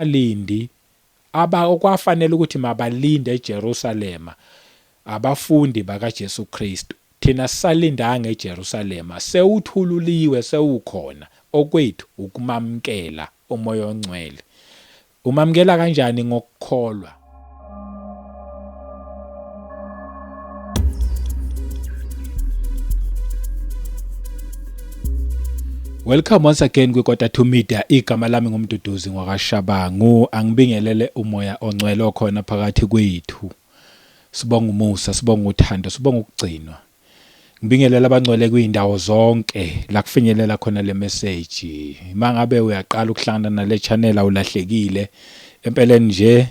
Abalindi aba okwafanele ukuthi mabalinde eJerusalema abafundi bakaJesu Kristu. Thina sisalindanga eJerusalema, sewuthululiwe, sewukhona. Okwethu ukumamukela uMoya oNgcwele. Umamukela kanjani? Ngokukholwa. Welcome once again kwiKota 2 Media. Igama lami nguMduduzi ngwakaShabangu. Angibingelele umoya ongcwele okhona phakathi kwethu. Sibonga umusa, sibonga uthando, sibonga ukugcinwa. Ngibingelele abangcwele kuyindawo zonke la kufinyelela khona le message. Mangabe uyaqala ukuhlangana nale channel awulahlekile. Empeleni nje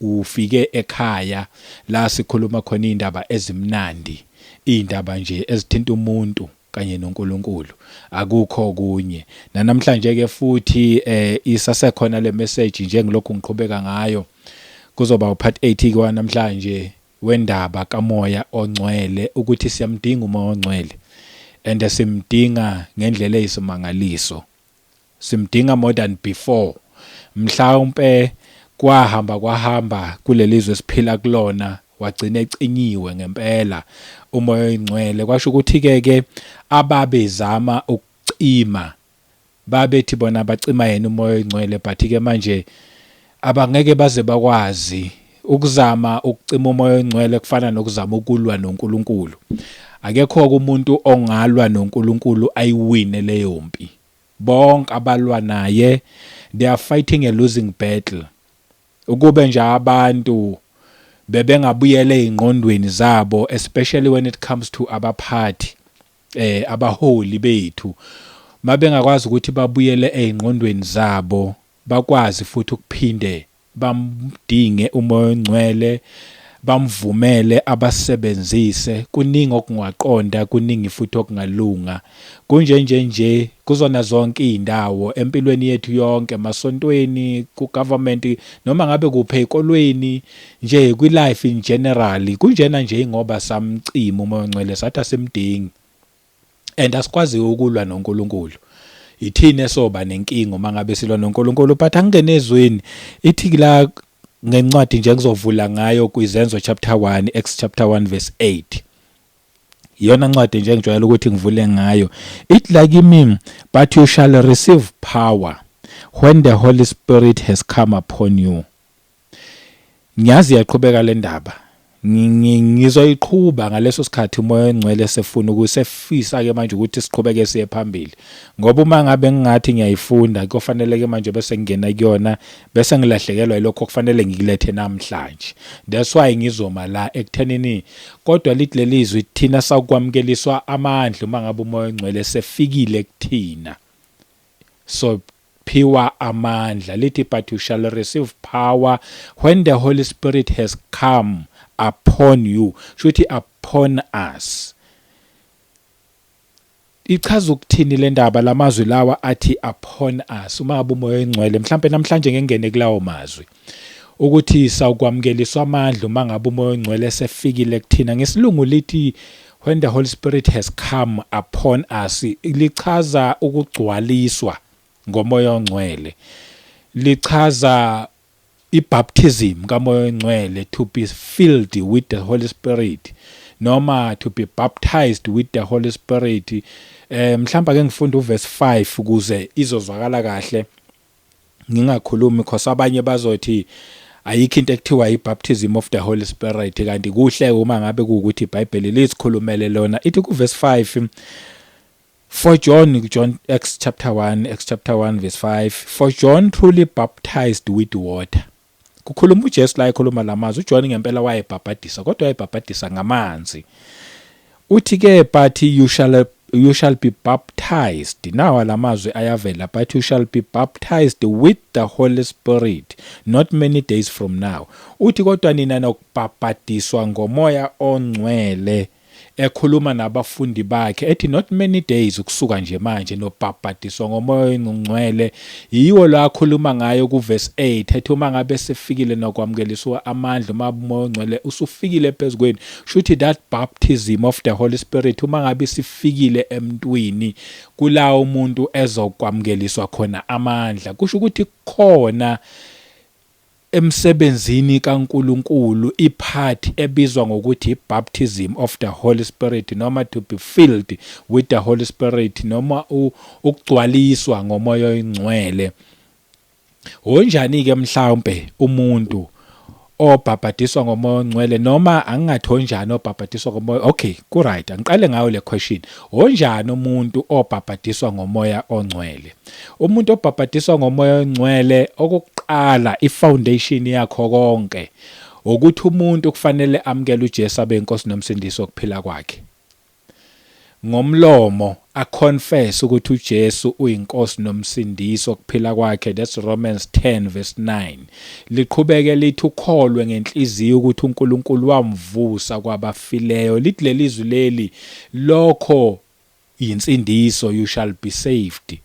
ufike ekhaya la sikhuluma khona indaba ezimnandi, indaba nje ezithinta umuntu kanye noNkulunkulu. Akukho okunye. Nanamhlanje ke futhi eh isasekhona le message njengilokhu ngiqhubeka ngayo. Kuzoba upart 8 ke namhlanje wendaba kaMoya oNgcwele ukuthi siyamdinga uMoya oNgcwele and simdinga ngendlela eyisimangaliso. Simdinga more than before. Mhlawumpe kwahamba kwahamba kulelizwe esiphila kulona wagcina ecinyiwe ngempela uMoya oyiNgcwele. Kwasho ukuthi ke ke ababezama ukucima babethi bona bacima yena uMoya oyiNgcwele but ke manje abangeke baze bakwazi ukuzama ukucima uMoya oyiNgcwele kufana nokuzama ukulwa noNkulunkulu. Akekho umuntu ongalwa noNkulunkulu ayiwine leyo mpi. Bonke abalwa naye they are fighting a losing battle. Ukube nje abantu bebengabuyela ezingqondweni zabo especially when it comes to abaphathi abaholi bethu mabengakwazi ukuthi babuyele ezingqondweni zabo bakwazi futhi ukuphinde bamdinge uMoya oNgcwele, bamvumele abasebenzise. Kuningi okungaqonda, kuningi futhi okungalunga. Kunjenje nje kuzona zonke izindawo empilweni yethu yonke, emasontweni, ku-government, noma ngabe kuphi ezikolweni, nje kwi-life in general. Kunjena nje ingoba samcima uMoya oNgcwele sathi asimdingi. And asikwazi ukulwa noNkulunkulu. Ithina esoba nenkinga uma ngabe silwa noNkulunkulu but angingene ezweni. Ithi la ngencwadi nje ngizovula ngayo kwiZenzo chapter 1, Acts chapter 1 verse 8. Iyona ncwadi nje engijwayele ukuthi ngivule ngayo. Ithi la kimi, but you shall receive power when the Holy Spirit has come upon you. Ngiyazi iyaqhubeka le ndaba. Ngizoyiqhuba ngaleso sikhathi uMoya oNgcwele sefuna ukusefisa ke manje ukuthi siqhubeke siye phambili. Ngoba uma ngabe ngingathi ngiyayifunda kuyofanele ke manje bese ngingena kuyona bese ngilahlekelwa yilokho okufanele ngikulethe namhlanje. That's why ngizoma la ekuthenini kodwa lithi lelizwi thina sakwamukeliswa amandla uma ngabe uMoya oNgcwele sefikile kuthina. So phiwa amandla lithi but you shall receive power when the Holy Spirit has come upon you shuthi upon us ichaza ukuthini le ndaba lamazwi lawa athi upon us uma ngabe umoya oyingcwele mhlampe namhlanje ngengene kulawo mazwi ukuthi sawukwamukeliswa amandla uma ngabe umoya oyingcwele sefikile kuthina ngesilungu lithi when the Holy Spirit has come upon us lichaza ukugcwaliswa ngomoya ongcwele lichaza ibaptism kamoya ongcwele to be filled with the Holy Spirit noma to be baptized with the Holy Spirit. Mhlawumbe ake ngifunde uverse 5 ukuze izozwakala kahle ngingakhulumi cause abanye bazothi ayikho into ekuthiwa i-baptism of the Holy Spirit kanti kuhle uma ngabe kuwukuthi iBhayibheli lizikhulumele lona. Ithi kuverse 5 For John, John Acts chapter 1, Acts chapter 1 verse 5, for John truly baptized with water. Kukhuluma uJesu la ekhuluma lamazwi, uJohn ngempela wayebhabhadisa kodwa wayebhabhadisa ngamanzi. Uthi ke but you shall be baptized. Nawa lamazwi ayavela, but you shall be baptized with the Holy Spirit not many days from now. Uthi kodwa nina nokubhabhadiswa ngomoya ongcwele. Ekhuluma nabafundi bakhe ethi not many days ukusuka nje manje nobhabhadiswa ngomoya oyingcwele. Yiwo lo akhuluma ngayo kuverse 8 ethi uma ngabe sefikile nokwamukeliswa amandla, uma umoya ongcwele usufikile phezu kwenu. Shuthi that baptism of the Holy Spirit, uma ngabe isifikile emntwini, kulawo umuntu ezokwamukeliswa khona amandla. Kusho ukuthi khona emsebenzini kaNkuluNkulu ipart ebizwa ngokuthi baptism of the Holy Spirit, noma to be filled with the Holy Spirit, noma ukugcwaliswa ngomoya oyingcwele. Onjani ke mhlawumbe umuntu obhabhadiswa ngomoya ongcwele, noma angingathi onjani obhabhadiswa ngomoya? Okay, ku right, angiqale ngayo le question. Onjani umuntu obhabhadiswa ngomoya ongcwele? Umuntu obhabhadiswa ngomoya ongcwele, okokuqala, ifoundation yakho konke ukuthi umuntu kufanele amukele uJesu abe inkosi nomsindisi wokuphila kwakhe. Ngomlomo aconfess ukuthi uJesu uyinkosi nomsindisi wokuphila kwakhe. That's Romans 10 verse 9. Liqhubeke lithi ukholwe ngenhliziyo ukuthi uNkulunkulu wamvusa kwabafileyo. Lithi lelizwi leli, lokho yinsindiso, you shall be saved.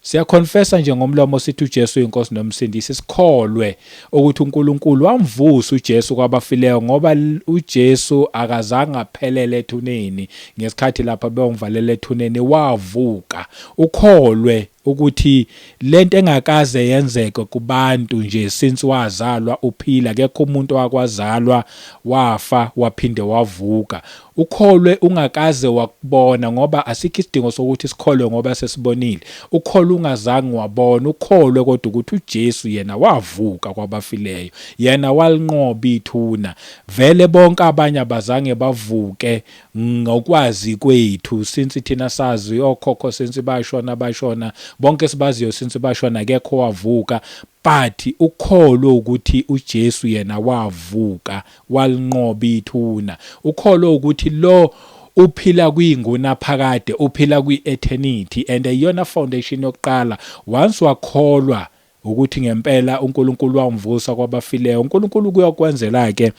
Siyaconfessa nje ngomlomo sithi uJesu uyinkosi nomsindisi, sikholwe ukuthi uNkulunkulu wamvusa uJesu kwabafileyo, ngoba uJesu akazange aphelele ethuneni ngesikhathi lapha beyomvalela ethuneni, wavuka. Ukholwe ukuthi lento engakaze yenzeke kubantu nje since wazalwa uphila, akekho umuntu owakwazalwa wafa waphinde wavuka. Ukholwe ungakaze wakubona, ngoba asikho isidingo sokuthi sikholwe ngoba sesibonile. Ukholwe ungazange wabona, ukholwe kodwa ukuthi uJesu yena wavuka kwabafileyo, yena walinqoba ithuna. Vele bonke abanye abazange bavuke ngokwazi kwethu, since thina sazi okhokho since bashona, bashona bonke sibaziyo since bashona, akekho wavuka. But ukholwe ukuthi uJesu yena wavuka, walinqoba ithuna. Ukholwe ukuthi lo uphila kwinguna phakade, uphila kwi-eternity, and iyona foundation yokuqala. Once wakholwa ukuthi ngempela uNkulunkulu wamvusa kwabafileyo, uNkulunkulu kuyokwenzela ke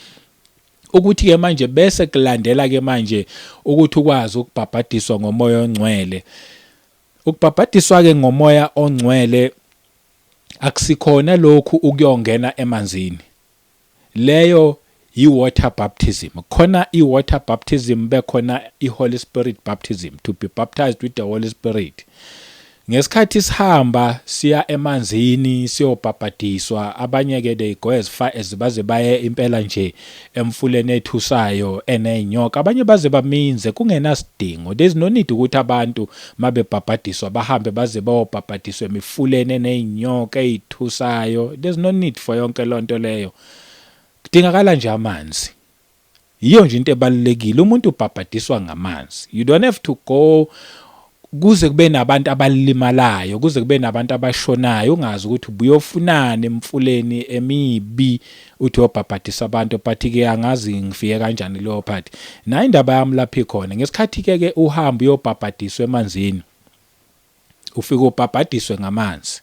ukuthi ke manje bese kulandela ke manje ukuthi ukwazi ukubhabhadiswa ngomoya ongcwele. Ukubhabhadiswa ke ngomoya ongcwele akusikhona lokhu ukuyongena emanzini. Leyo i-water baptism. Khona i-water baptism, bekhona i-Holy Spirit baptism, to be baptized with the Holy Spirit. Ngesikhathi sihamba siya emanzini siyobhabhadiswa, abanye ke they go as far as baze baye impela nje emfuleni ethusayo enenyoka, abanye baze baminze kungenasidingo. There's no need ukuthi abantu mabebhabhadiswa bahambe baze bayobhabhadiswa emifuleni eney'nyoka ey'thusayo. There's no need for yonke lonto leyo. Kudingakala nje amanzi, yiyo nje into ebalulekile. Umuntu ubhabhadiswa ngamanzi. You don't have to go kuze kube nabantu abalimalayo, kuze kube nabantu abashonayo, ungazi ukuthi ubuyofunani emfuleni emibi uthi uyobhabhadisa abantu. But ke angazi ngifike kanjani leyo part, nayo indaba yami lapho ikhona. Ngesikhathi ke ke uhamba uyobhabhadiswa emanzini, ufike ubhabhadiswe ngamanzi,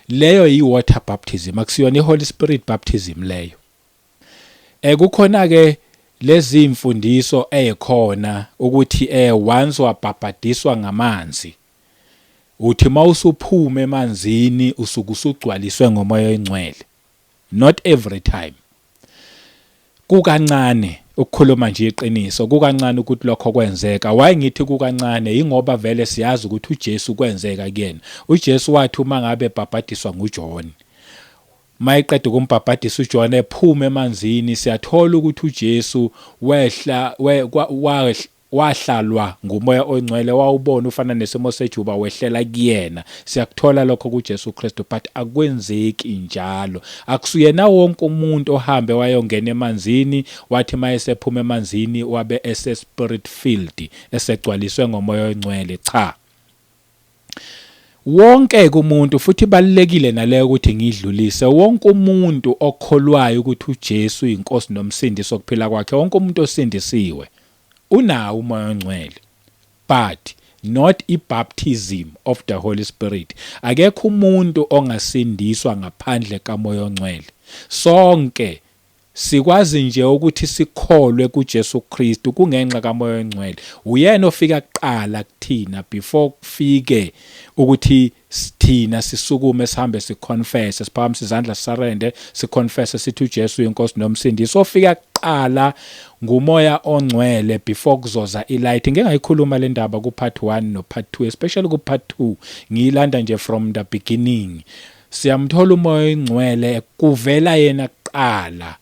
leyo yi-water baptism, akusiyona i-Holy Spirit baptism leyo. Kukhona ke lezi imfundiso ezikhona ukuthi once wabhabhadiswa ngamanzi, uthi mawusuphuma emanzini usuke usugcwaliswe ngomoya oyingcwele. Not every time. Kukancane, ukukhuluma nje iqiniso, kukancane ukuthi lokho kwenzeka. Why ngithi kukancane? Ingoba vele siyazi ukuthi uJesu kwenzeka kuyena. uJesu wathi uma ngabe ebhabhadiswa nguJohn, mayeqeda ukumbhabhadisa uJohn, ephuma emanzini, siyathola ukuthi uJesu wehla wahlalwa ngumoya ongcwele, wawubona ufana nesimo sejuba wehlela kuyena. Siyakuthola lokho kuJesu Kristu, but akwenzeki njalo. Akusuyena wonke umuntu ohambe wayongena emanzini wathi mayesephuma emanzini wabe ese spirit filled, esegcwaliswe ngomoya ongcwele. Cha, wonke umuntu, futhi ibalulekile naleyo ukuthi ngidlulise, wonke umuntu okholwayo ukuthi uJesu uyinkosi nomsindisi wokuphila kwakhe, wonke umuntu osindisiwe unawo umoya ongcwele, but not i-baptism of the Holy Spirit. Akekho umuntu ongasindiswa ngaphandle kamoya ongcwele. Sonke. Sikwazi nje ukuthi sikholwe kuJesu Kristu kungenxa kaMoya oNgcwele. Uyena ofika kuqala kuthina before kufike ukuthi thina sisukume sihambe siconfess, siphakamise izandla sisurrender, siconfess sithi uJesu uyinkosi nomsindisi. Ofika kuqala nguMoya oNgcwele before kuzoza ilight. Ngeke ngayikhuluma le ndaba ku part 1 no part 2, especially ku part 2 ngiyilanda nje from the beginning. Siyamthola uMoya oyiNgcwele kuvela yena kuqala.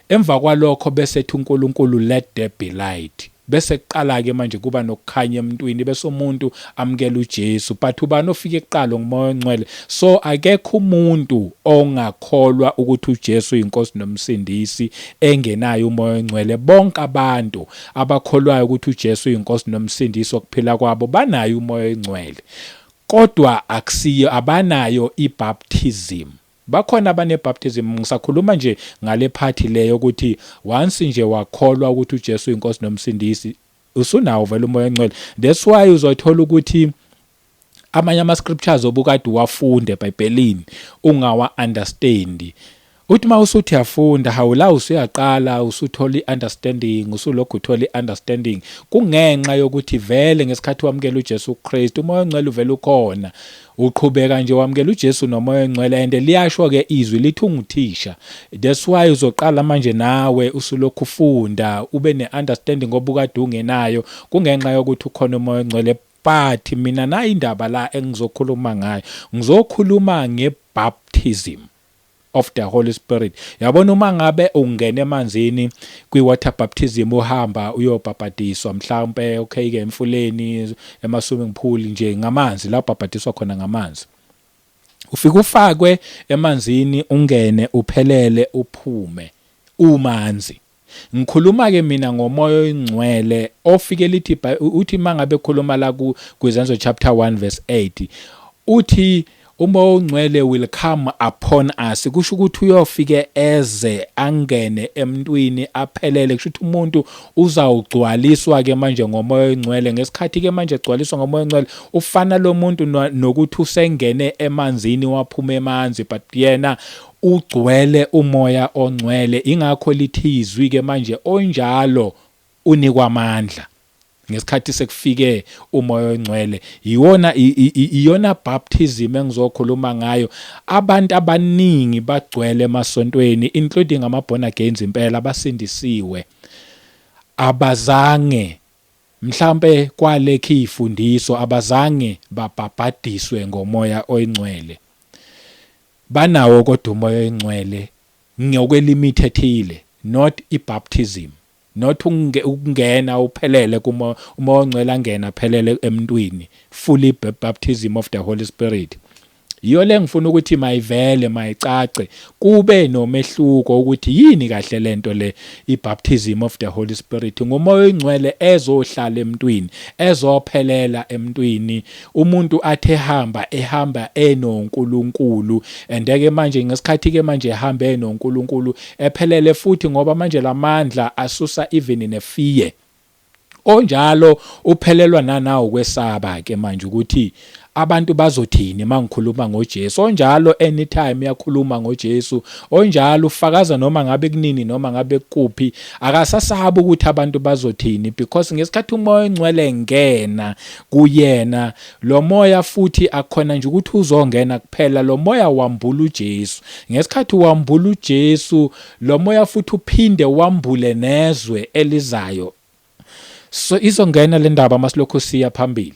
Emva kwalokho bese ethi uNkulunkulu let there be light. Bese kuqala ke manje kuba nokukhanya emntwini bese umuntu amukela uJesu. But ubani ofike kuqala nguMoya oNgcwele. So akekho umuntu ongakholwa ukuthi uJesu uyinkosi nomsindisi engenayo uMoya oNgcwele. Bonke abantu abakholwayo ukuthi uJesu uyinkosi nomsindisi wokuphila kwabo banayo uMoya oNgcwele. Kodwa akusiyo abanayo ibaptism. Bakhona abanebaptism ngisakhuluma nje ngale part le yokuthi once nje wakholwa ukuthi uJesu uyinkosi nomsindisi usunawo vele umoya ongcwele. That's why uzothola ukuthi amanye ama scriptures obukade uwafunda eBhayibhelini ungawa understand. Uthi uma usuthi uyafunda hawu la usuyaqala usuthola i-understanding usulokhu uthola i-understanding kungenxa yokuthi vele ngesikhathi wamukela uJesu Kristu umoya ongcwele uvele ukhona uqhubeka nje wamukela uJesu nomoya ongcwele and liyasho ke izwi lithi unguthisha that's why uzoqala manje nawe usulokhu ufunda ube ne-understanding ngoba ukade ungenayo kungenxa yokuthi ukhona umoya ongcwele but mina nayi indaba la engizokhuluma ngayo ngizokhuluma nge-baptism of the Holy Spirit. Yabona uma ngabe ungena emanzini kwi-water baptism uhamba uyobhabhadiswa mhlawumpe okay ke emfuleni ema swimming pool nje ngamanzi la ubhabhadiswa khona ngamanzi. Ufike ufakwe emanzini ungene uphelele uphume umanzi. Ngikhuluma ke mina ngomoya oyingcwele ofike lithi uthi mangabe khuluma la ku kwizenzo chapter 1 verse 8 uthi umoya ongcwele will come upon us kusho ukuthi uyofike eze angene emntwini aphelele kusho ukuthi umuntu uzawugcwaliswa ke manje ngomoya ongcwele ngesikhathi ke manje egcwaliswa ngomoya ongcwele ufana lo muntu nokuthi usengene emanzini waphuma emanzi but yena Ugcwele uMoya oNgcwele, ingakho lithi izwi-ke manje onjalo unikwa amandla. Ngesikhathi sekufike uMoya oNgcwele, iwona iyona baptism engizokhuluma ngayo. Abantu abaningi bagcwele emasontweni, including ama born agains impela abasindisiwe. Abazange mhlampe kwalekhi ifundiso abazange babhabhadiswe ngoMoya oNgcwele. Banawo kodwa uMoya oyiNgcwele ngokwelimit ethile, not ibaptism, not ukungena uphelele kuMoya, uMoya oNgcwele angene aphelele emntwini, fully baptism of the Holy Spirit. Yiyo le ngifuna ukuthi mayivele mayicace kube nomehluko ukuthi yini kahle lento le ibaptism of the Holy Spirit ngumoya oyingcwele ezohlala emntwini ezophelela emntwini Umuntu athi ehamba ehamba enoNkulunkulu and ke manje ngesikhathi ke manje ehamba enoNkulunkulu ephelele futhi ngoba manje lamandla asusa even nefear onjalo uphelelwa nanawo kwesaba ke manje ukuthi abantu bazothini mangikhuluma ngoJesu onjalo anytime uyakhuluma ngoJesu onjalo ufakaza noma ngabe kunini noma ngabe kuphi akasasabi ukuthi abantu bazothini because ngesikhathi umoya ongcwele ngena kuyena lo moya futhi akukhona nje ukuthi uzongena kuphela lo moya wambula uJesu ngesikhathi wambula uJesu lo moya futhi uphinde wambule nezwe elizayo so izongena le ndaba masilokhu siya phambili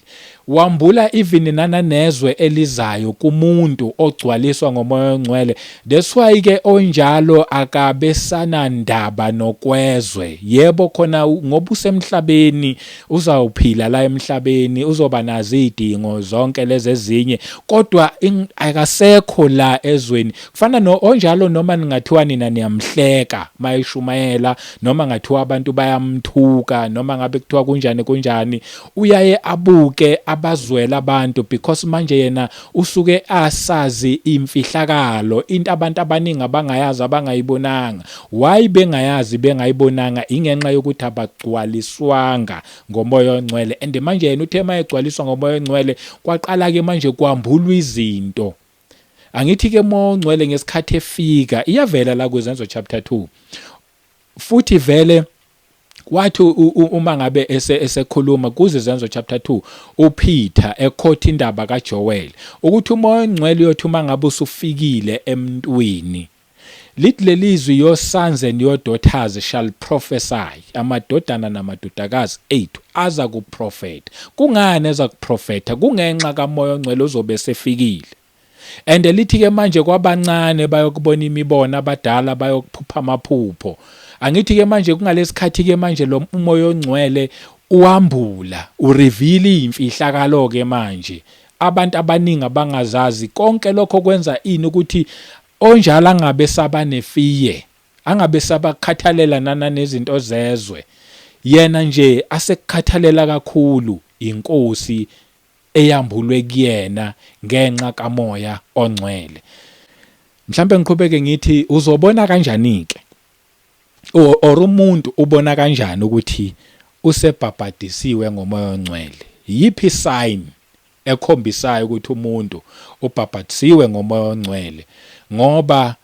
wambula even nananezwe elizayo kumuntu ogcwaliswa ngomoya ongcwele that's why ke onjalo akabe sanandaba nokwezwe yebo khona ngoba usemhlabeni uzawuphila la emhlabeni uzoba nazo izidingo zonke lezi ezinye kodwa akasekho la ezweni kufana no onjalo noma ningathiwa nina niyamhleka mayishumayela noma ngathiwa abantu bayamthuka noma ngabe kuthiwa kunjani kunjani uyaye abuke abazwela abantu because manje yena usuke asazi imfihlakalo into abantu abaningi abangayazi abangayibonanga Why bengayazi bengayibonanga ingenxa yokuthi abagcwaliswanga ngomoya ongcwele and manje yena uthe mayegcwaliswa ngomoya ongcwele kwaqala ke manje kwambulwa izinto angithi ke moya ongcwele ngesikhathi efika iyavela la kwezenzo chapter 2 Futhi vele wathi uma ngabe esekhuluma kuze Zenzo chapter 2 uPeter ekhotha indaba kaJoel ukuthi umoya ongcwele uyothi uma ngabe usufikile emntwini, lithi lelizwi, "Your sons and your daughters shall prophesy," amadodana namadodakazi ethu aza kuprofeta. Kungani eza kuprofeta? Kungenxa kamoya ongcwele ozobe sefikile. And lithi ke manje kwabancane bayokubona imibono, abadala bayokuphupha amaphupho. Angithi ke manje kungalesikhathi ke manje lo umoya ongcwele uwambula, ureveal imfihlakalo ke manje abantu abaningi abangazazi. Konke lokho kwenza ini? Ukuthi onjalo angabe saba nefear, angabe sabakhathalela nana nezinto zezwe. Yena nje asekukhathalela kakhulu inkosi eyambulwe kuyena ngenxa kamoya ongcwele. Mhlambe ngiqhubeke ngithi, uzobona kanjani ke, or umuntu ubona kanjani ukuthi usebhabhadisiwe ngomoya ongcwele? Yiphi sign ekhombisayo ukuthi umuntu ubhabhadisiwe ngomoya ongcwele? Ngoba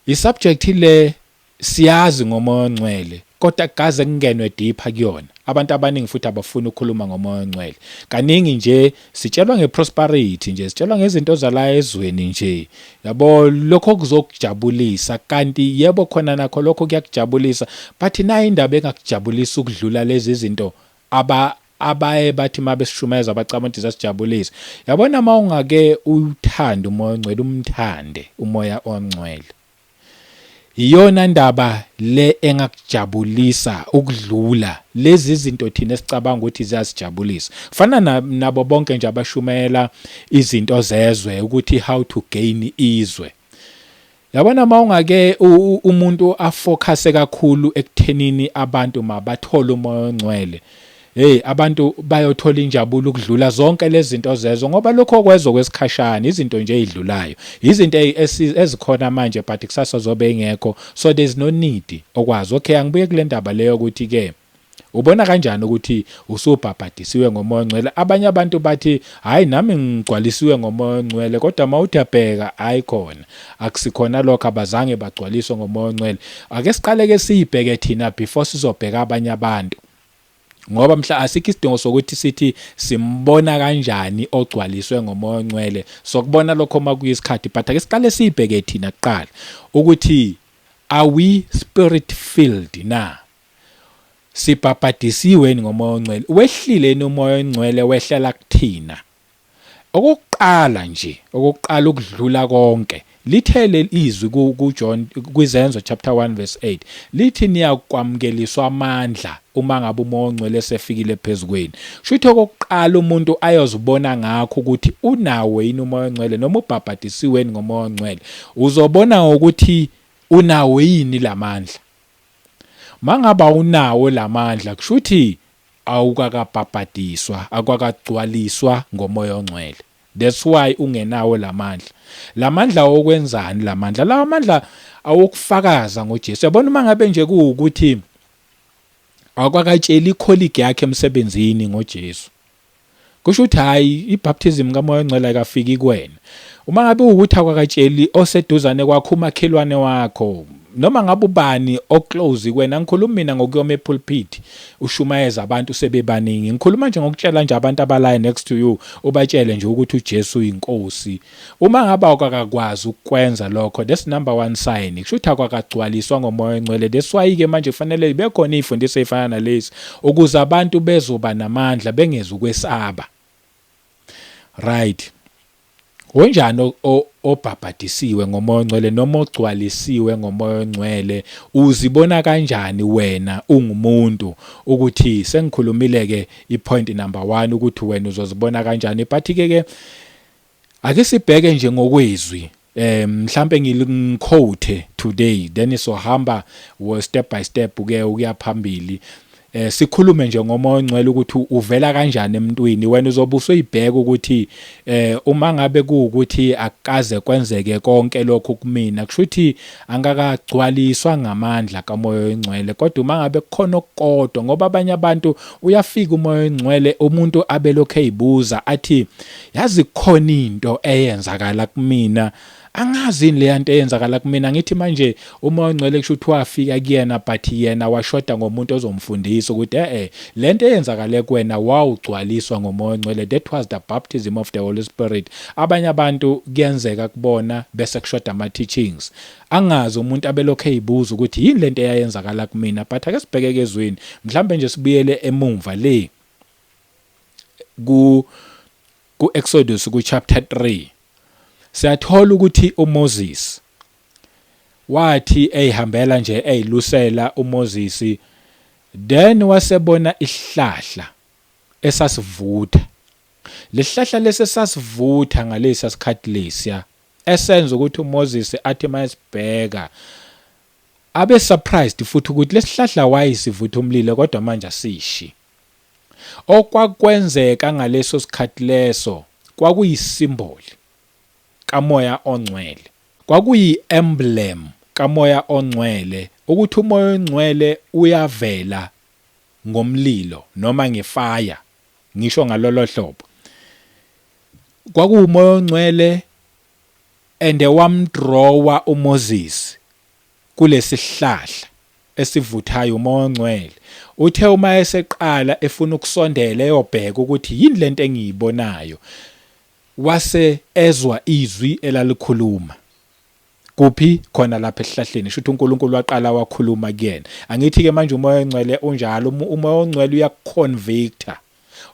isubject le siyazi ngomoya ongcwele, kodwa kaze kungenwe deeper kuyona. Abantu abaningi futhi abafuni ukukhuluma ngomoya ongcwele. Kaningi nje sitshelwa ngeprosperity nje, sitshelwa ngezinto zala ezweni nje, yabo, lokho kuzokujabulisa. Kanti yebo, khona nakho lokho kuyakujabulisa, but nayo indaba engakujabulisa ukudlula lezi zinto aba abaye bathi uma besishumayeza bacabanga ukuthi zasijabulisa. Yabona, uma ungake uthande umoya ongcwele, umthande umoya ongcwele, iyona ndaba le engakujabulisa ukudlula lezi zinto thina esicabanga ukuthi ziyasijabulisa. Fana nabo bonke nje abashumayela izinto zezwe ukuthi how to gain izwe. Yabona, uma ungake umuntu afocuse kakhulu ekuthenini abantu mabathole umoya ongcwele, hey, abantu bayothola injabulo ukudlula zonke lezi zinto zezo, ngoba lokho kwezo kwesikhashana, izinto nje ezidlulayo, izinto ezikhona manje, but kusasa zobe ingekho, so there's no need okwazi. Okay, angibuye kule ndaba leyo ukuthi ke ubona kanjani ukuthi usubhabhadisiwe ngomoya ongcwele. Abanye abantu bathi, "Hayi, nami ngigcwalisiwe ngomoya ongcwele," kodwa mawuthi uyabheka, hayi khona akusikhona lokho, abazange bagcwaliswe ngomoya ongcwele. Ake siqale ke siyibheke thina before sizobheka abanye abantu, ngoba mhla asikho isidingo sokuthi sithi simbona kanjani ogcwaliswe ngomoya ongcwele. Sokubona lokho makuyisikhathi, but ake siqale siyibheke thina kuqala ukuthi are we spirit filled na? Sibhabhadisiwe ngomoya ongcwele? Wehlile umoya ongcwele, wehlela kuthina? Okokuqala nje, okokuqala ukudlula konke, lithele izwi kuJohn, kwizenzo chapter 1 verse 8, lithi niyakwamukeliswa amandla uma ngabe umoya ongcwele esefikile phezukwenu. Kusho okokuqala umuntu ayozibona ngakho ukuthi unawo yini umoya ongcwele noma ubhabhadisiwe ngomoya ongcwele, uzobona ngokuthi unawo yini lamandla. Mangaba unawo lamandla, kusho ukuthi awukakabhabhadiswa, akwakagcwaliswa ngomoya ongcwele. That's why ungenawo lamandla. Lamandla okwenzani lamandla? Lawa mandla awokufakaza ngoJesu. Yabona, uma ngabe nje kuwukuthi akwakatsheli icolleague yakhe emsebenzini ngoJesu, kusho ukuthi hayi, ibaptism kamoya ongcwele ayikafiki kuwena. Uma ngabe ukuthi akwakatsheli oseduzane kwakho, umakhelwane wakho, noma ngabe ubani oclose kuwena, ngikhuluma mina ngokuyoma epulpit ushumayeza abantu sebebaningi, ngikhuluma nje ngokutshela nje abantu abalayo next to you, ubatshele nje ukuthi uJesu uyinkosi. Uma ngabe awukakwazi ukwenza lokho, that's number one sign, kusho ukuthi akwakagcwaliswa ngomoya ongcwele. That's why ke manje kufanele ibe khona izifundiso ezifana nalezi ukuze abantu bezoba namandla, bengezi ukwesaba. Right, Wonjani obhabhadisiwe ngomoya ongcwele noma ogcwalisiwe ngomoya ongcwele? Uzibona kanjani wena ungumuntu ukuthi, sengikhulumile ke ipoint number 1 ukuthi wena uzozibona kanjani, but ke ake sibheke nje ngokwezwi. Mhlambe ngiquote today, then sohamba step by step ke ukuya phambili. Sikhulume nje ngomoya ongcwele ukuthi uvela kanjani emntwini. Wena uzobe usuyibheka ukuthi uma ngabe kuukuthi akukaze kwenzeke konke lokhu kumina, kusho ukuthi angakagcwaliswa ngamandla kamoya ongcwele. Kodwa uma ngabe kukhona okukodwa, ngoba abanye abantu uyafika umoya ongcwele, umuntu abelokhu eyibuza athi, "Yazi, kukhona into eyenzakala kumina." Angazi yini leya nto eyenzakala kumina. Ngithi manje uMoya oNgcwele kusho ukuthi wafika kuyena, but yena washoda ngomuntu ozomfundisa ukuthi eh lento eyenzakale kuwena, wawugcwaliswa ngoMoya oNgcwele. That was the baptism of the Holy Spirit. Abanye abantu kuyenzeka kubona bese kushoda ama teachings, angazi umuntu abelokhu eyibuza ukuthi yini lento eyayenzakala kumina. But ake sibheke ezwini, mhlambe nje sibuyele emumva le ku Exodus, ku chapter 3. Siyathola ukuthi uMoses wathi eyihambela nje, eyilusela uMoses, then wasebona isihlahla esasivutha. Lesihlahla lesi esasivutha ngalesa sikhathi lesiya esenza ukuthi uMoses athi mayesibheka abe surprised futhi ukuthi lesihlahla wayesivutha umlilo, kodwa manje asishi. Okwakwenzeka ngaleso sikhathi leso kwakuyisimboli kaMoya oNgcwele, kwakuyi-emblem kaMoya oNgcwele, ukuthi uMoya oNgcwele uyavela ngomlilo noma ngefire, ngisho ngalolo hlobo. KwakuwuMoya oNgcwele and wamdrawa uMoses kulesihlahla esivuthayo, uMoya oNgcwele. Uthe uma eseqala efuna ukusondela eyobheka ukuthi yini lento engiyibonayo, wase ezwa izwi elalikhuluma. Kuphi? Khona lapha esihlahleni. Shuthi uNkulunkulu waqala wakhuluma kuyena. Angithi ke manje uMoya oNgcwele unjalo, uMoya oNgcwele uyakuconvicta,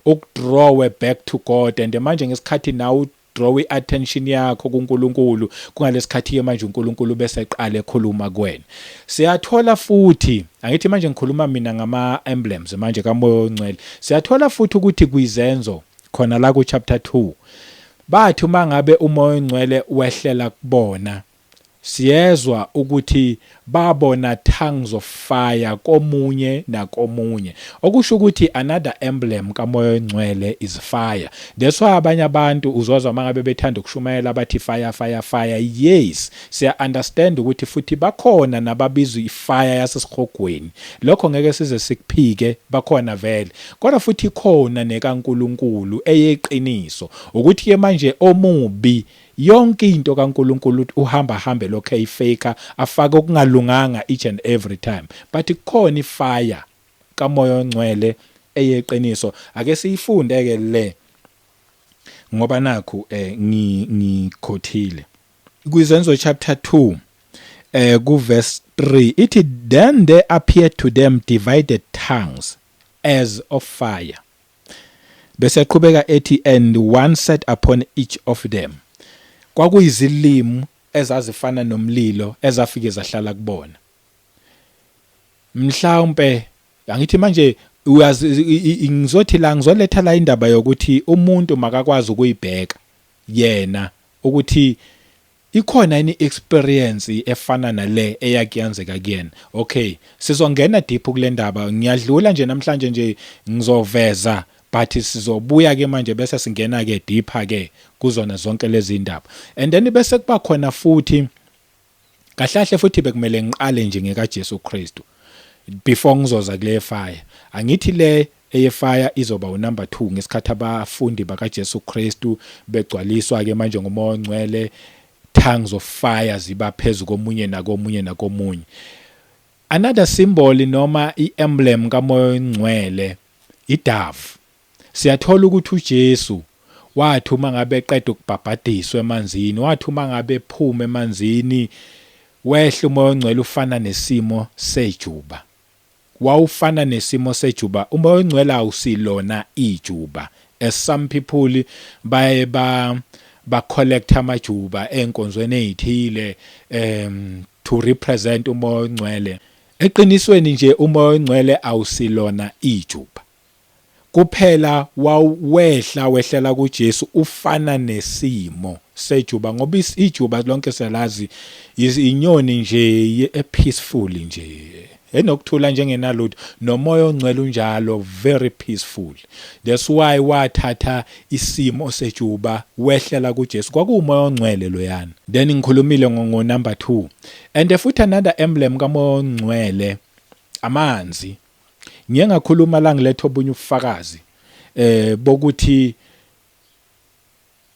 ukudrawe back to God. And manje ngesikhathi nawe draw i-attention yakho kuNkulunkulu, kungalesikhathi ke manje uNkulunkulu bese eqala ekhuluma kuwena. Siyathola futhi, angithi manje ngikhuluma mina ngama emblems manje kaMoya oNgcwele. Siyathola futhi ukuthi kwizenzo khona la ku chapter 2, bathi uma ngabe uMoya oNgcwele wehlela kubona, siyezwa ukuthi babona tongues of fire komunye nakomunye, okusho ukuthi another emblem kaMoya oNgcwele is fire. That's why abanye abantu uzozwa mangabe bethanda ukushumayela bathi fire, fire, fire. Yes, siya understand ukuthi futhi bakhona nababizwa ifire yasesihogweni, lokho ngeke size sikuphike, bakhona vele, kodwa futhi ikhona nekaNkuluNkulu eyeqiniso, ukuthi ke manje omubi yonke into kaNkuluNkulu uhamba hambe lokho eyifake, afake okungalunganga each and every time, but kukhona ifire kaMoya oNgcwele eyeqiniso. Ake siyifunde ke le ngoba nakhu ngikhothile kwizenzo chapter 2 ku verse 3, ithi, "Then there appeared to them divided tongues as of fire." Bese qhubeka ethi, "And one sat upon each of them." Kwakuyizilimi ezazifana nomlilo ezafike zahlala kubona. Mhlawumbe angithi manje uyazi, ngizothi la ngizoletha la indaba yokuthi umuntu makakwazi ukuyibheka yena ukuthi ikhona yini experience efana nale eyakuyenzeka kuyena. Okay, sizongena deep kule ndaba. Ngiyadlula nje namhlanje nje, ngizoveza, but sizobuya ke manje bese singena ke deeper ke kuzona zonke lezi ndaba. And then bese kuba khona futhi, kahle kahle futhi bekumele ngiqale nje ngeka Jesu Kristu before ngizoza kule fire. Angithi le eyefire izoba unumber 2, ngesikhathi abafundi bakaJesu Kristu begcwaliswa ke manje ngoMoya oNgcwele, tongues of fire ziba phezulu komunye nakomunye nakomunye. Another symbol noma iemblem kaMoya oNgcwele, idove. Siyathola ukuthi uJesu wathi uma ngabe eqeda ukubhabhadiswa emanzini, wathi uma ngabe ephuma emanzini, wehla uMoya oNgcwele ufana nesimo sejuba. Wawufana nesimo sejuba. UMoya oNgcwele awusilona ijuba, as some people baye ba collect amajuba enkonzweni ezithile to represent uMoya oNgcwele. Eqinisweni nje uMoya oNgcwele awusilona ijuba kuphela, wawehla, wehlela kuJesu ufana nesimo sejuba, ngoba ijuba lonke siyalazi, inyoni nje epeaceful nje, enokuthula njengenalutho. Nomoya oNgcwele unjalo, very peaceful. That's why wathatha isimo sejuba wehlela kuJesu, kwakuwumoya oNgcwele loyana. Then ngikhulumile ngo number 2. And futhi another emblem kaMoya oNgcwele, amanzi. Ngiye ngakhuluma la, ngiletha obunye ubufakazi bokuthi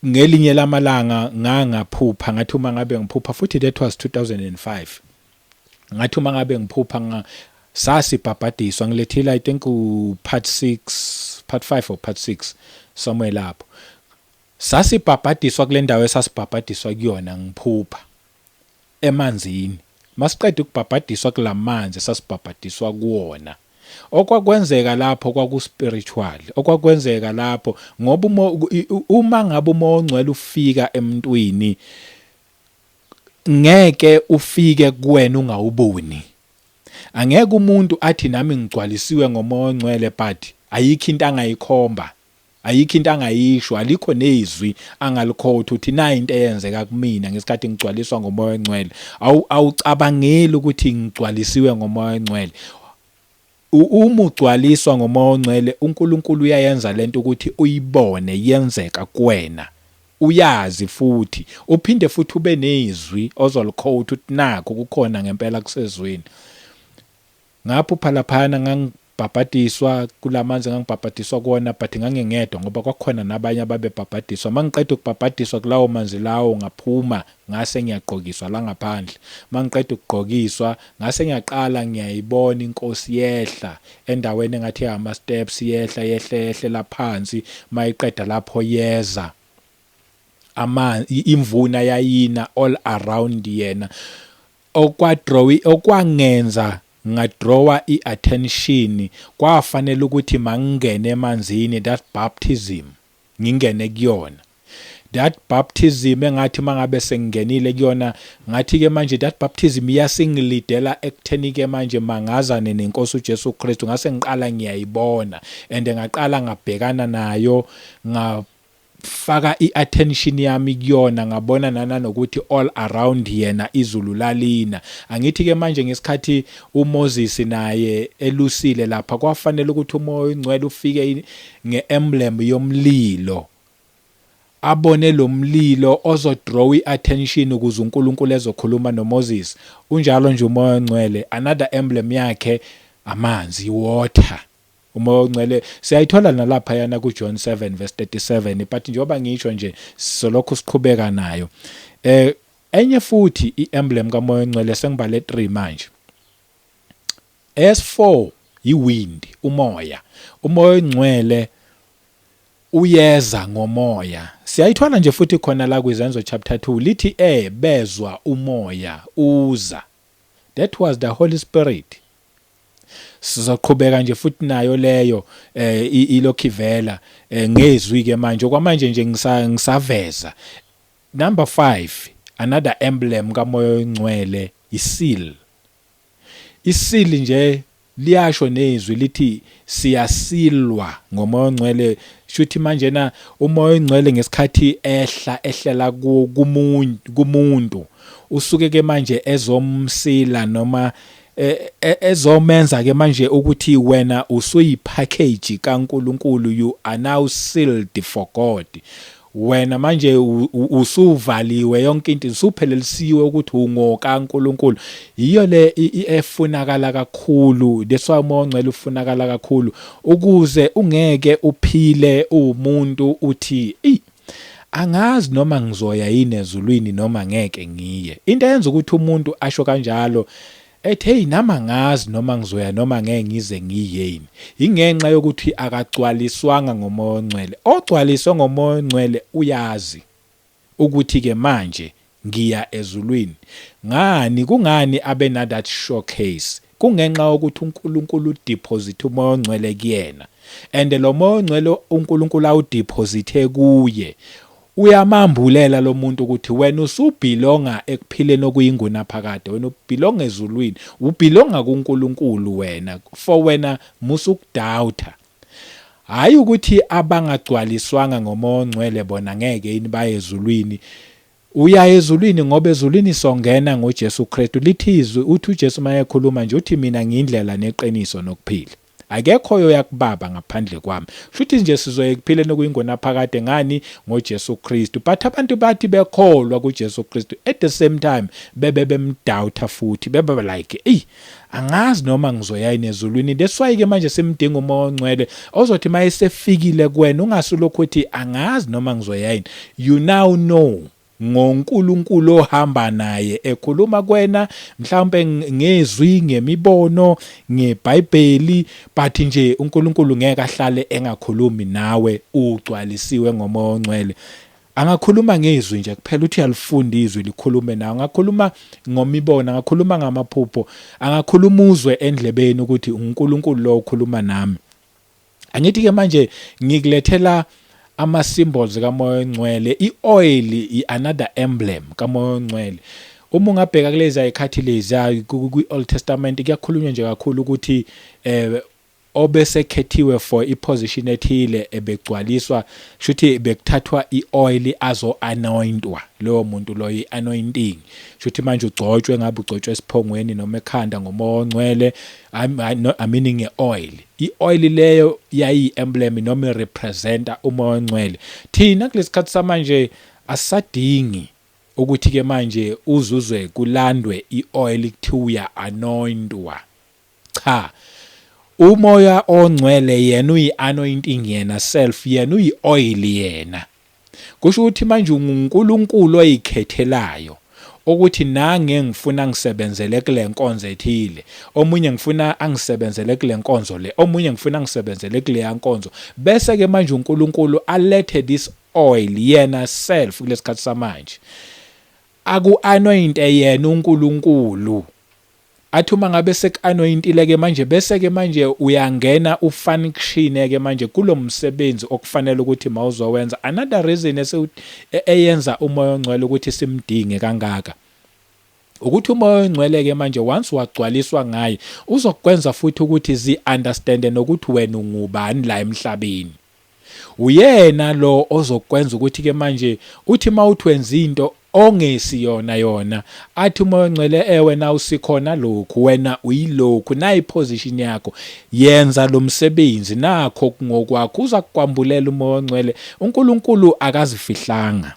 Ngelinye lamalanga ngangaphupha, ngathi uma ngabe ngiphupha futhi, that was 2005, ngathi uma ngabe ngiphupha nga sasibhabhadiswa, ngilethile I think u part 6, part 5 or part 6, somewhere lapho. Sasibhabhadiswa kule ndawo esasibhabhadiswa kuyona, ngiphupha emanzini. Masiqeda ukubhabhadiswa kulamanzi sasibhabhadiswa kuwona, okwakwenzeka lapho kwaku spiritual. Okwakwenzeka lapho, ngoba uma ngabe uMoya oNgcwele ufika emntwini, ngeke ufike kuwena ungawuboni. Angeke umuntu athi nami ngigcwalisiwe ngoMoya oNgcwele, but ayikho into angayikhomba, ayikho into angayisho, alikho nezwi angalikhotha uthi nayi into eyenzeka kumina ngesikhathi ngigcwaliswa ngoMoya oNgcwele. Awucabangeli ukuthi ngigcwalisiwe ngoMoya oNgcwele. Uma ugcwaliswa ngoMoya oNgcwele, uNkulunkulu uyayenza lento ukuthi uyibone yenzeka kuwena, uyazi, futhi uphinde futhi ube nezwi ozolikhotha ukuthi nakho kukhona ngempela kusezwini. Ngaphupha laphayana ngangibhabhadiswa kulamanzi engangibhabhadiswa kuwona, but ngangingedwa ngoba kwakukhona nabanye ababebhabhadiswa. Mangiqeda ukubhabhadiswa kulawo manzi lawo, ngaphuma, ngase ngiyagqokiswa la ngaphandle. Mangiqeda ukugqokiswa, ngase ngiyaqala ngiyayibona iNkosi yehla endaweni engathi ama steps, yehla, yehla, yehlela phansi. Mayiqeda lapho yeza ama imvuna yayina all around yena. Okwadraw, okwangenza ngadrawa i-attention, kwafanele ukuthi mangingene emanzini, that baptism, ngingene kuyona that baptism. Engathi mangabe sengingenile kuyona, ngathi ke manje that baptism iyasingilidela ekutheni ke manje mangazane nenkosi uJesu Kristu. Ngase ngiqala ngiyayibona and ngaqala ngabhekana nayo, nga faka i-attention yami kuyona, ngabona nanokuthi all around yena izulu lalina. Angithi ke manje ngesikhathi uMoses naye elusile lapha, kwafanele ukuthi uMoya oNgcwele ufike ngeemblem yomlilo, abone lo mlilo ozodraw i-attention ukuze uNkulunkulu ezokhuluma noMoses. Unjalo nje uMoya oNgcwele, another emblem yakhe amanzi, water. UMoya oNgcwele siyayithola nalapha yana kuJohn 7 verse 37, but njengoba ngisho nje, solokhu siqhubeka nayo. Enye futhi iemblem kaMoya oNgcwele, sengibale 3 manje. S4 iwind, umoya. UMoya oNgcwele uyeza ngomoya. Siyayithola nje futhi khona la kwiZenzo chapter 2, lithi bezwa umoya uza. That was the Holy Spirit. Sizoqhubeka nje futhi nayo leyo, ilokhu ivela ngezwi ke manje. Okwamanje nje ngisaveza number 5, another emblem kaMoya oNgcwele, iseal. Iseal nje liyasho nezwi lithi siyasilwa ngoMoya oNgcwele. Shuthi manje na uMoya oNgcwele ngesikhathi ehla, ehlela kumuntu, usuke ke manje ezomsila noma ezomenza ke manje ukuthi wena usuyipackage kaNkuluNkulu. You are now sealed for God. Wena manje usuvaliwe yonke into, usuphelelisiwe ukuthi ungoka kaNkuluNkulu. Yiyo le efunakala kakhulu. That's why uMoya oNgcwele ufunakala kakhulu, ukuze ungeke uphile umuntu uthi, "Ey, angazi noma ngizoya yini ezulwini noma ngeke ngiye." Into eyenza ukuthi umuntu asho kanjalo, ethi, "Hey, nama ngazi noma ngizoya noma ngeke ngize ngiye yini," ingenxa yokuthi akagcwaliswanga ngoMoya oNgcwele. Ogcwaliswe ngoMoya oNgcwele uyazi ukuthi ke manje ngiya ezulwini. Ngani? Kungani abe na that showcase? Kungenxa yokuthi uNkulunkulu udeposit uMoya oNgcwele kuyena, and lo Moya oNgcwele uNkulunkulu awudeposithe kuye uyamambulela lo muntu ukuthi wena usubelonga ekuphileni okuyingunaphakade, wena ubelonga ezulwini, ubelonga kuNkulunkulu wena. For wena musukudoubta. Hayi ukuthi abangagcwaliswanga ngoMoya oNgcwele bona ngeke yini baye ezulwini. Uya ezulwini ngoba ezulwini songena ngoJesu Kristu. Lithi izwi, uthi uJesu mayekhuluma nje, uthi, "Mina ngiyindlela neqiniso nokuphila." Akekho oyoya kuBaba ngaphandle kwami. Shuthi nje sizoya ekuphileni okuyingonaphakade ngani? NgoJesu Kristu. But abantu bathi bekholwa kuJesu Kristu at the same time bebe bemdoubta futhi bebe like, "Ey, angazi noma ngizoya yini ezulwini." That's why ke manje simdinga uMoya oNgcwele ozothi mayesefikile kuwena ungasulokhu uthi angazi noma ngizoya yini. You now know ngoNkulunkulu ohamba naye ekhuluma kwena, mhlawumbe ngezwi, ngemibono, ngeBhayibheli, but nje uNkulunkulu ngeke ahlale engakhulumi nawe ugcwalisiwe ngoMoya oNgcwele. Angakhuluma ngezwi nje kuphela, uthi uyalifunda izwi likhulume nawe. Angakhuluma ngomibono, angakhuluma ngamaphupho, angakhuluma uzwe endlebeni ukuthi uNkulunkulu lo ukhuluma nami. Angithi ke manje ngikulethela ama symbols kaMoya oNgcwele. I-oil i-another emblem kaMoya oNgcwele. Uma ungabheka kulezi ayikhathi lezi kwi-Old Testament, kuyakhulunywa nje kakhulu ukuthi obesekhethiwe for iposition ethile ebegcwaliswa, shuthi bekuthathwa i-oil azo anointwa loyo muntu loyo, i-anointing. Shuthi manje ugcotshwe, ngabe ugcotshwe esiphongweni noma ekhanda ngoMoya oNgcwele. I meaning nge-oil. I-oil leyo yayi-emblem noma irepresenta uMoya oNgcwele. Thina kulesikhathi samanje asisadingi ukuthi ke manje uzuzwe kulandwe i-oil kuthiwa uya anointwa. Cha, uMoya oNgcwele yena uyi-anointing yena self, yena uyi-oil yena. Kusho ukuthi manje unguNkulunkulu oyikhethelayo ukuthi nange ngifuna ngisebenzele kule nkonzo ethile, omunye ngifuna angisebenzele kule nkonzo le, omunye ngifuna ngisebenzele kuleya nkonzo, bese ke manje uNkulunkulu alethe this oil yena self kulesikhathi samanje, aku-anointe yena uNkulunkulu. Athi uma ngabe sek-anointile ke manje, bese ke manje uyangena ufunction ke manje kulo msebenzi okufanele ukuthi mawuzowenza. Another reason eyenza uMoya oNgcwele ukuthi simdinge kangaka ukuthi uMoya oNgcwele ke manje once wagcwaliswa ngaye uzokwenza futhi ukuthi zi-understande nokuthi wena ungubani la emhlabeni. Uyena lo ozokwenza ukuthi ke manje uthi mawuthi wenza into ongesi yona yona, athi uMoya oNgcwele, wena usikhona lokhu, wena uyilokhu, nayi position yakho, yenza lo msebenzi, nakho ngokwakho. Uza kukwambulela uMoya oNgcwele. UNkulunkulu akazifihlanga,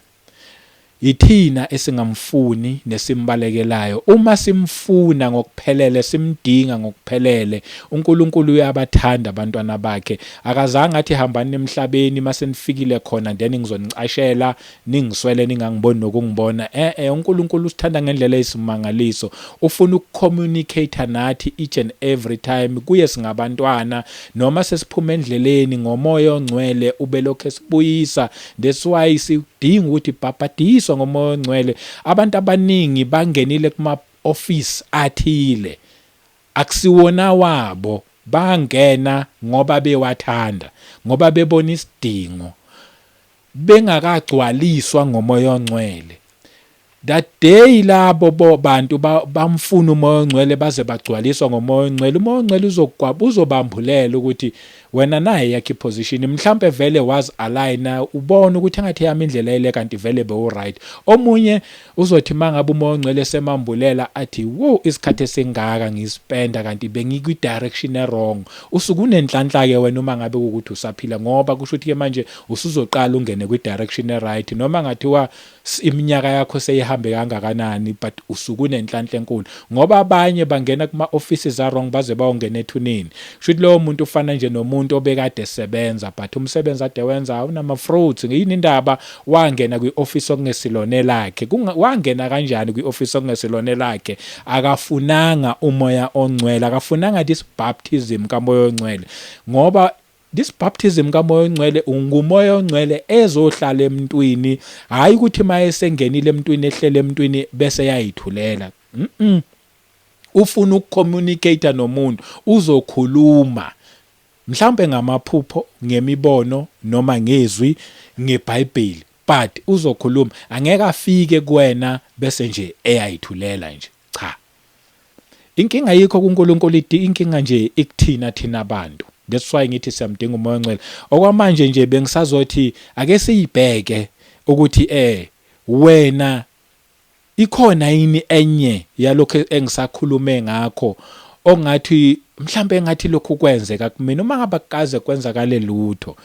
ithina esingamfuni nesimbalekelayo. Uma simfuna ngokuphelele, simdinga ngokuphelele, uNkulunkulu uyabathanda abantwana bakhe. Akazange athi hambani emhlabeni, mase nifikile khona then ngizonicashela, ningiswele, ningangiboni nokungibona. UNkulunkulu usithanda ngendlela eyisimangaliso. Ufuna ukucommunicate nathi each and every time. Kuye singabantwana, noma sesiphuma endleleni, ngoMoya oNgcwele ubelokhu esibuyisa. That's why sidinga ukuthi bhabhadiswa ngoMoya oNgcwele. Abantu abaningi bangenile kuma office athile akusiwona wabo, bangena ngoba bewathanda, ngoba bebona isidingo, bengakagcwaliswa ngoMoya oNgcwele. That day labo bo bantu bamfuna uMoya oNgcwele baze bagcwaliswa ngoMoya oNgcwele, uMoya oNgcwele uzokwaba uzobambulela ukuthi wena naye yakhe iposition mhlambe vele was align, ubona ukuthi engathi yami indlela ile kanti vele bewu right. Omunye uzothi mangabe uMoya oNgcwele semambulela athi, "Wo, isikhathi esingaka ngispenda kanti bengikwi direction e wrong." Usuke unenhlanhla ke wena uma ngabe ukuthi usaphila, ngoba kusho ukuthi ke manje usuzoqala ungene kwi direction e right, noma ngathiwa iminyaka yakho seyihambe kangakanani, but usuke unenhlanhla enkulu, ngoba abanye bangena kuma offices a wrong baze bayongena ethuneni. Kusho ukuthi lowo muntu ufana nje nomuntu obekade esebenza, but umsebenzi ade wenza awunama fruits. Yini indaba wangena kwi-office okungesilone lakhe? Wangena kanjani kwi-office okungesilone lakhe? Akafunanga uMoya oNgcwele, akafunanga this baptism kaMoya oNgcwele, ngoba this baptism kaMoya oNgcwele unguMoya oNgcwele ezohlala emntwini, hayi ukuthi maye sengenile emntwini, ehlele emntwini bese yayithulela. Ufuna ukucommunicate nomuntu, uzokhuluma mhlawumbe ngamaphupho, ngemibono, noma ngezwi, ngeBhayibheli, but uzokhuluma. Angeke afike kuwena bese nje eyayithulela nje. Cha, inkinga yikho kuNkulunkulu, inkinga nje ikuthina thina abantu. That's why ngithi siyamdinga uMoya oNgcwele. Okwamanje nje bengisazothi ake siyibheke ukuthi wena ikhona yini enye yalokho engisakhulume ngakho. Ongathi mhlambe engathi lokhu kwenzeka kumina uma ngabe kukaze kwenzakale lutho.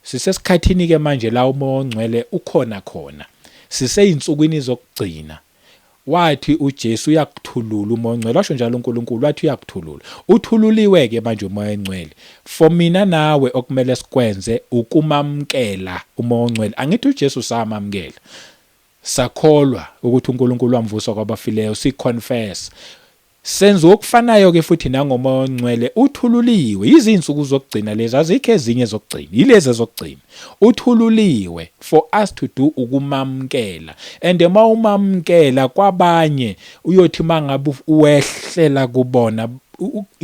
Sisesikhathini ke manje la uMoya oNgcwele ukhona khona. Siseyinsukwini zokugcina. Wathi uJesu uyakuthulula uMoya oNgcwele, washo njalo uNkulunkulu, wathi uyakuthulula. Uthululiwe-ke manje uMoya oNgcwele. For mina nawe okumele sikwenze ukumamukela uMoya oNgcwele. Angithi uJesu samamukela. Sakholwa ukuthi uNkulunkulu wamvusa kwabafileyo, siconfess. Senza okufanayo-ke futhi nangoMoya oNgcwele, uthululiwe. Yizinsuku zokugcina lezi, azikho ezinye zokugcina, yilezi ezokugcina. Uthululiwe for us to do ukumamukela. And uma umamukela kwabanye, uyothi uma ngabe wehlela kubona,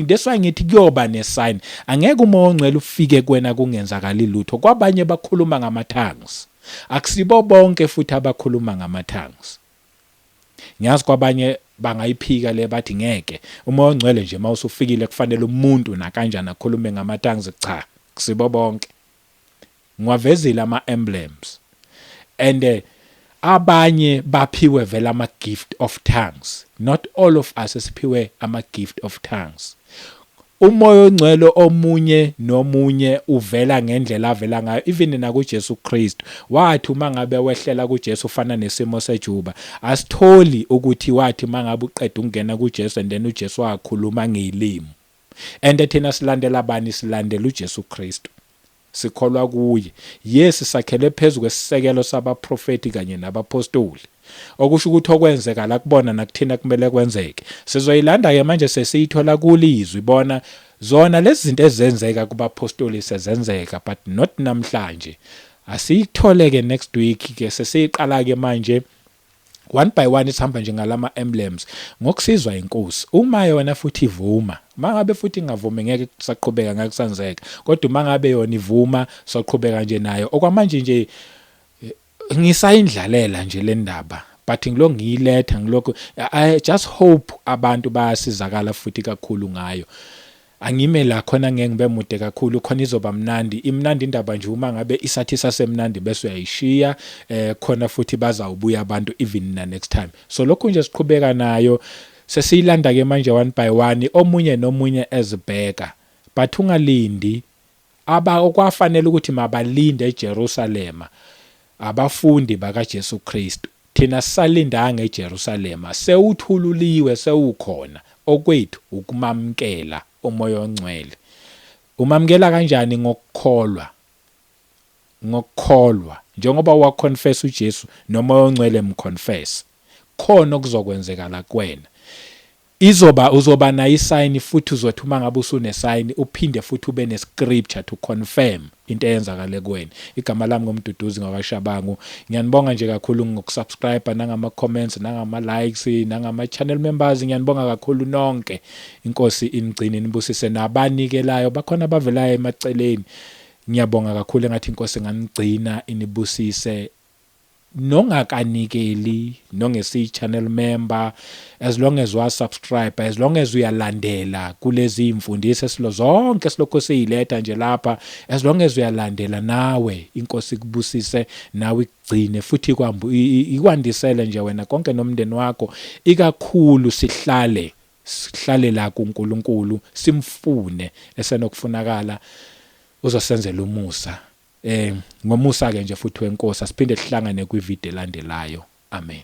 that's why ngithi kuyoba ne-sign. Angeke uMoya oNgcwele ufike kuwena kungenzakali lutho. Kwabanye bakhuluma ngama-tongues. Akusibo bonke futhi abakhuluma ngama-tongues. Ngiyazi kwabanye bangayiphika le bathi ngeke. UMoya oNgcwele nje uma usufikile kufanele umuntu nakanjani akhulume ngama-tongues. Cha, kusibo bonke. Ngiwavezile ama-emblems. And abanye baphiwe vele ama-gift of tongues. Not all of us esiphiwe ama-gift of tongues. UMoya oNgcwele omunye nomunye uvela ngendlela avela ngayo, even nakuJesu Kristu. Wathi uma ngabe wehlela kuJesu ufana nesimo sejuba. Asitholi ukuthi wathi uma ngabe uqeda ukungena kuJesu and then uJesu wakhuluma ngezilimi. And thina silandela bani? Silandela uJesu Kristu. Sikholwa kuye. Yes, sakhelwe phezu kwesisekelo sabaprofeti kanye nabapostoli. Okusho ukuthi okwenzeka la kubona nakuthina kumele kwenzeke. Sizoyilanda ke manje sesiyithola kulizwi bona zona lezi zinto ezenzeka kubapostoli sezenzeka, but not namhlanje. Asiyithole ke next week ke, sesiyiqala ke manje one by one, sihamba nje ngalama emblems ngokusizwa inkosi. Uma yona futhi ivuma, mangabe futhi ingavumi ngeke kusaqhubeka, ngeke kusenzeka, kodwa uma ngabe yona ivuma soqhubeka nje nayo. Okwamanje nje ngisayindlalela nje le ndaba, but ngilokhu ngiyiletha, ngilokhu I just hope abantu bayasizakala futhi kakhulu ngayo. Angime la khona, ngeke ngibe mude kakhulu khona, izoba mnandi, imnandi indaba nje. Uma ngabe isathi sasemnandi bese uyayishiya khona futhi bazawubuya abantu even na next time. So lokhu nje siqhubeka nayo, sesiyilanda ke manje one by one, omunye nomunye ezibheka, but ungalindi aba okwafanele ukuthi mabalinde eJerusalema, abafundi bakaJesu Kristu. Thina sisalindanga eJerusalema, sewuthululiwe, sewukhona. Okwethu ukumamkela uMoya oNgcwele. Umamkela kanjani? Ngokukholwa, ngokukholwa. Njengoba waconfess uJesu, noMoya oNgcwele mconfess, khona okuzokwenzeka la kuwena. Izoba uzoba nayo isayini futhi uzothi uma ngabe usunesayini uphinde futhi ube ne-scripture to confirm into eyenzakale kuwena. Igama lami ngoMduduzi ngakwaShabangu. Ngiyanibonga nje kakhulu ngokusubscribe, nangama-comments, nangama-likes, nangama-channel members. Ngiyanibonga kakhulu nonke. Inkosi inigcine, inibusise, nabanikelayo bakhona abavelayo emaceleni. Ngiyabonga kakhulu, engathi inkosi inganigcina, inibusise. Nongakanikeli, nongesi channel member, as long as wa subscribe, as long as uyalandela kulezi imfundiso esilo zonke silokho siyiletha nje lapha, as long as uyalandela nawe, inkosi ikubusise nawe, ikugcine futhi ikwambu ikwandisele nje wena konke nomndeni wakho. Ikakhulu sihlale la kuNkulunkulu, simfune esenokufunakala, uzosenzela umusa. Ngomusa ke nje futhi wenkosi, asiphinde sihlangane kwivideo elandelayo. Amen.